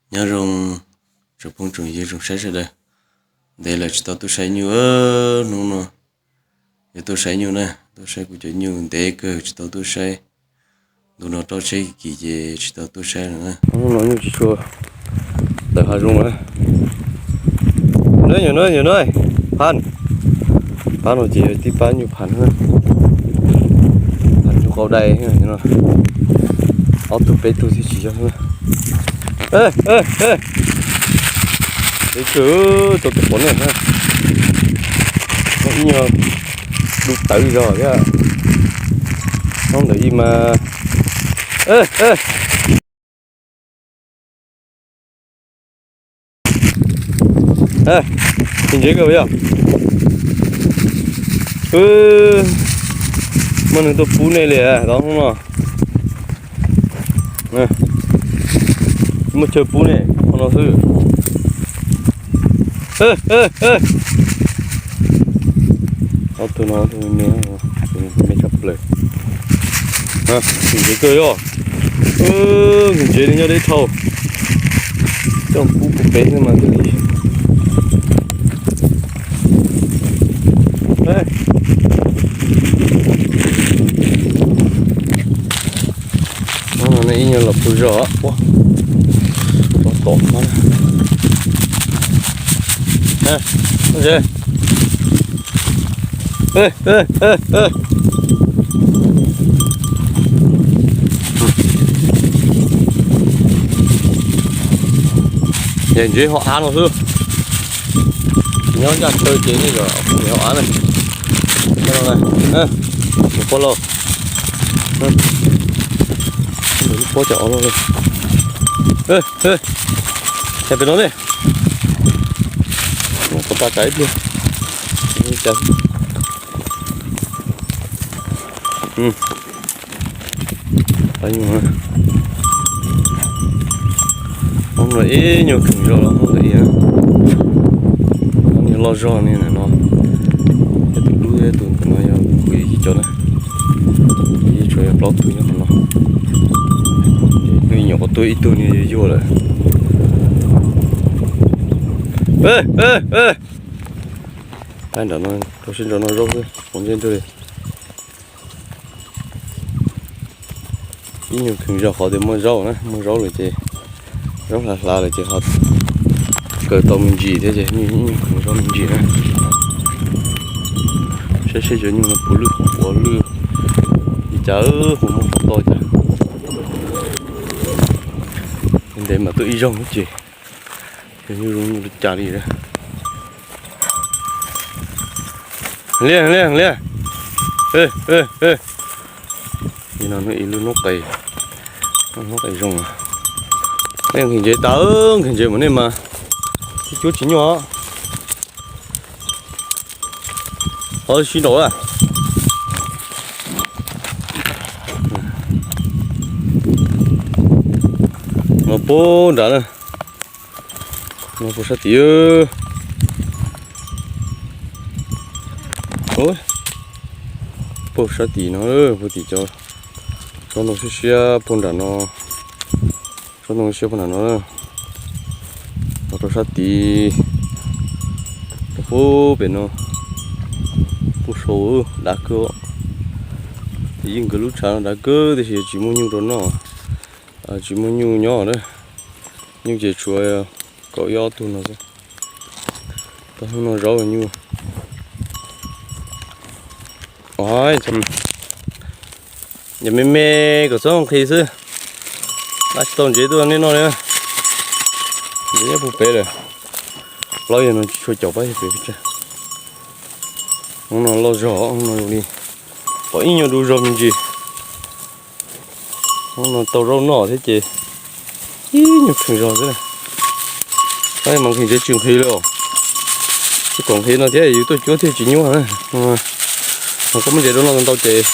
Nyob zoo tsoom phooj tsoom ywg zoo saib sawv daws. Ntev lawm tsis tau tuaj saib nyuj, hnub no yuav tuaj saib nyuj na, tuaj saib kuv cov nyuj ntev kawg tsis tau tuaj saib. Ntu no roj tsheb kim ces tsis tau tuaj saib no na. Hnub no nyuj tsis tshua tawm hav zoov na. Nyuam no, nyuam no, phab, phab no ces tib pab nyuj phab na. Phab nyuj qaub dai no. Ob tug peb tug thiaj tsis yog na. Peb tug tau tus pov nej na. Ib nyuag dub tawv zog thiab. Hoob ntawm ib mas. Ntsev kawg yog. Muaj neeg tuaj pub nej li tau hnub no. Muaj chaw pub nej qhov no xwb. Ob tug no, me tshaj plaws. Ntsev kawg yog. Ntsev li nyob deb dhau. Coj pub pub peb xwb mas thiaj li. Ib nyuag los pug zog, tom tom. Yog ntsev hauv av no xwb. Nyob ncaj chaw ces nej yog hauv av ne. Mus pog lauj. Lub pob cov os loj li. Cas pem no ne. Mus pog ta kav ib pliag. Hoob no ib nyuag kheem zog los hoob ntawm ib, hoob niag loj zog ni no. Yog tus dub thiab tus ntawm no yog kuv cov na. Yeej tsuas yog plaub tug nyob qhov no. Nws nyuam qhuav tuaj ib tug ni yuag lawm. Nram no, rau siab ntso no zaub xwb, ua ntej ntug li. Ib nyuag kheem zog qhov tias muaj zaub na, muaj zaub lawm ces, zaub hlav hlav lawm ces ho kaw tau me ntsis thiab ces ib nyuag kheem zog me ntsis na. Saib seb cov nyuj no puas lwj puas lwj li cas, puas muaj puas tau cas. Ntev mas tuaj ib zaug ces cov nyuj zoo li cas li. Liaj, liaj, liaj. Li no ib lub noob qes, noob qes zoo. Nej nqhis ntsev tas, nqhis ntsev mas nej mas tib cuab tsis nyuaj. Ho sib nraud a. No puag nrad na. No puag sab tim. Puag sab tim no, puag tim cov tsob ntoo siab siab puag nram no. Tsob ntoo siab puag nram no. Los rau sab tid, rau puag pem no, puag saud dav kawg. Ces yeej nkawd lub tshav no dav kawg tiam sis tsis muaj nyuj rau noj, tsis muaj nyuj nyob na. Nyuj ces tshuav kaum ib ob tug no xwb. Tau hnub no zaub nyuj. Yog me me kom txhob nqhis xwb. Dab tsis tau ntsev tuaj nej noj li. Ntsev nyob puag pem lawm. Plaub yawg no tsis tshua caum pab yawg pem pes tsawg. Hnub no loj zog, hnub no zoo li pom ib nyuag dub zog me ntsis. Hnub no tau zaub noj thiab ces ib nyuag kheev zog xwb. Tab mas nqhis ntsev tsis nqhis li os. Tsis kom nqhis no thiab yus tuaj cuab thiaj tsis nyuaj na. Mas koj muab ntsev rau noj ntau ces,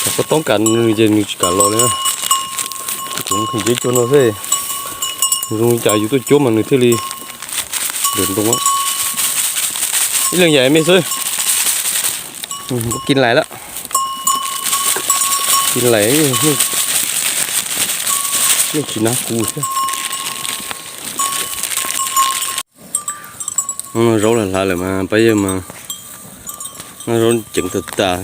thaum koj toob kam nws ces nws tsis kam los li na. Kuv nqhis ntsev cuag no xwb, zoo li cas yus tuaj cuab mas nws thiaj li nrov ntoo. Ib leeg yam me xwb. Kuv kis lais lawm. Kis lais, nej tsis nab kuv thiab. Noj zaub hlav hlav lawm mas pab yawg mas noj zaub ceev tag tas.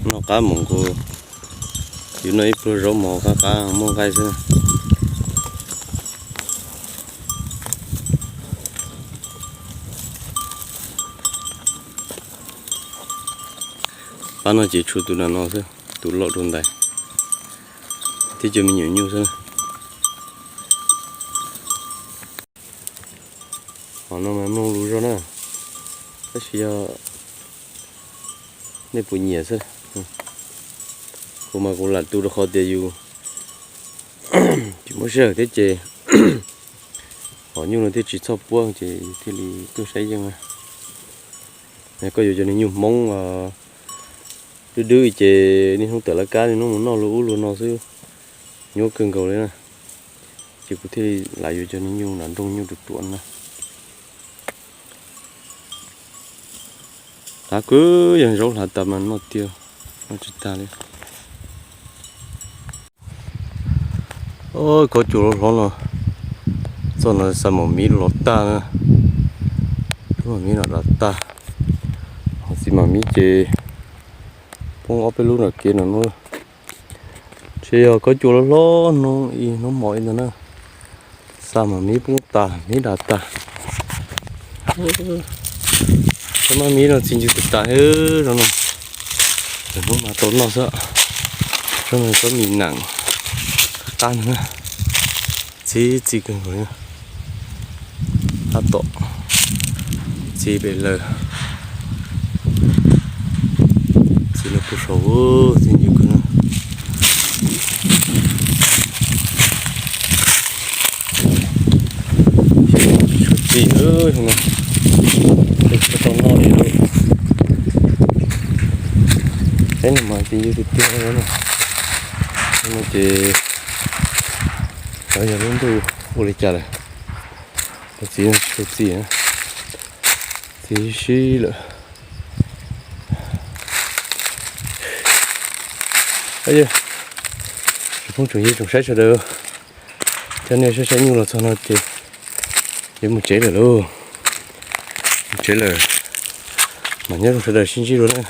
Noj qab mus kuv, yus noj ib pluag zaub mov qab qab muaj nqaij xwb. Pab no ces tshuav tus nram no xwb, tus loj rau ntais, thiab cov me nyuam nyuj xwb. Qhov no mas mloog lus zog na, tab sis yog nej puas nyiam xwb. Kuv mas kuv lam tu rau qhov tias yus tsis muaj sij hawm thiab ces qhov nyuj no thiaj tsis txhoj puab ces yus thiaj li tuaj saib yeej na. Koj yuav cov niag nyuj Hmoob dwb dwb ces niaj hnub tawm lawv kab niaj hnub mus noj luag ub luag no xwb, nyuaj kawg nkaus li na. Ces kuv thiaj li lam yuav cov niag nyuj nram nroog nyuj ruam ruam na. Hlav kwv yees zaub hlav tas mas noj tiag, noj tsis tag li. Kob cua loj hlob no, txoj no xa mam miv los tag na, lub mam miv no los tag, ho txiv mam miv ces poob ob peb lub nram kev no na. Ntshe yog kob cua loj hlob hnub ib hnub hmo ib ntag na, xa mam miv poob tas miv da tag. Kob mam miv no txi ncw tas tas no, lwm hnub mas tau noj xwb. Kob no kob mis nam qab qab no, txi txi kawg nkaus li. Tab tom txi pem lawm, txi lawm puag saud, txi ncw kawg na. Tsis tshua txi no, tsis tau noj li lawm. Peb no mas txi ncw tiag tiag no. No ces yog lub ntuj ua li cas lawm, txi tsis tshua txi, txi sib sib lawm. Tsoom phooj tsoom ywg tsoom saib sawv daws, coj nej saib saib nyuj los txog no ces yuav mus tsev lawm lauj. Mus tsev lawm, mam nyob zoo sawv daws sib ntsib dua na.